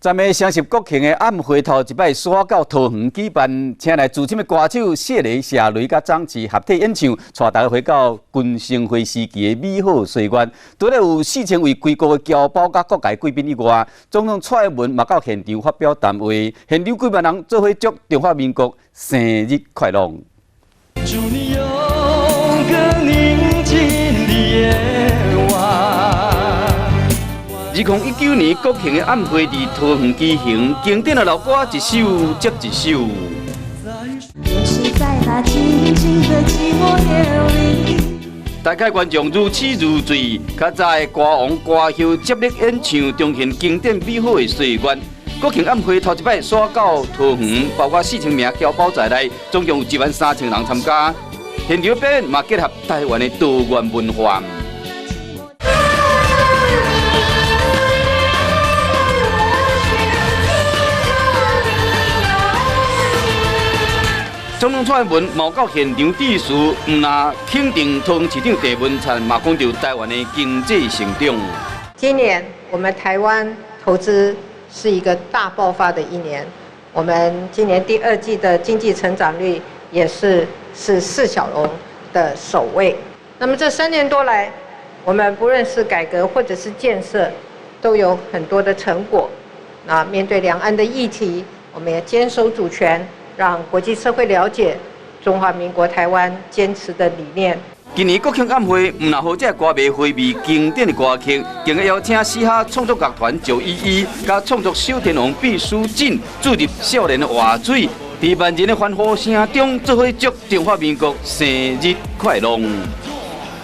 昨暝雙十國慶的暗會頭一擺徙到桃園舉辦，請來資深的歌手謝雷、謝雷佮張琪合體演唱，帶大家回到群星會時期的美好歲月。除了有4000位歸國的僑胞佮各界貴賓以外，總統蔡英文嘛到現場發表談話，現場幾萬人做伙祝中華民國生日快樂。祝你有個寧靜的夜晚。2019年國慶的暗會佇桃園舉行，經典的老歌一首接一首。也是在那靜靜的寂寞夜裡。大家觀眾如痴如醉，較早的歌王歌后接力演唱，重現經典美好的歲月。國慶暗會頭一擺徙到桃園，包括4000名僑胞在內，總共有1萬3000人參加。現場表演嘛結合台灣的多元文化。總統蔡英文嘛到現場致辭，毋但肯定桃園市長鄭文燦，嘛講著台灣的經濟成長。今年我們台灣投資是一個大爆發的一年，我們今年第二季的經濟成長率也是四小龍的首位。那麼這3年多來，我們不論是改革或者是建設，都有很多的成果。那面對兩岸的議題，我們也堅守主權，讓國際社會了解中華民國台灣堅持的理念。今年國慶暗會，毋但予這歌迷回味經典的歌曲，更會邀請嘻哈創作樂團911，佮創作小天王畢書盡注入少年的活水，佇萬人的歡呼聲中，做伙祝中華民國生日快樂。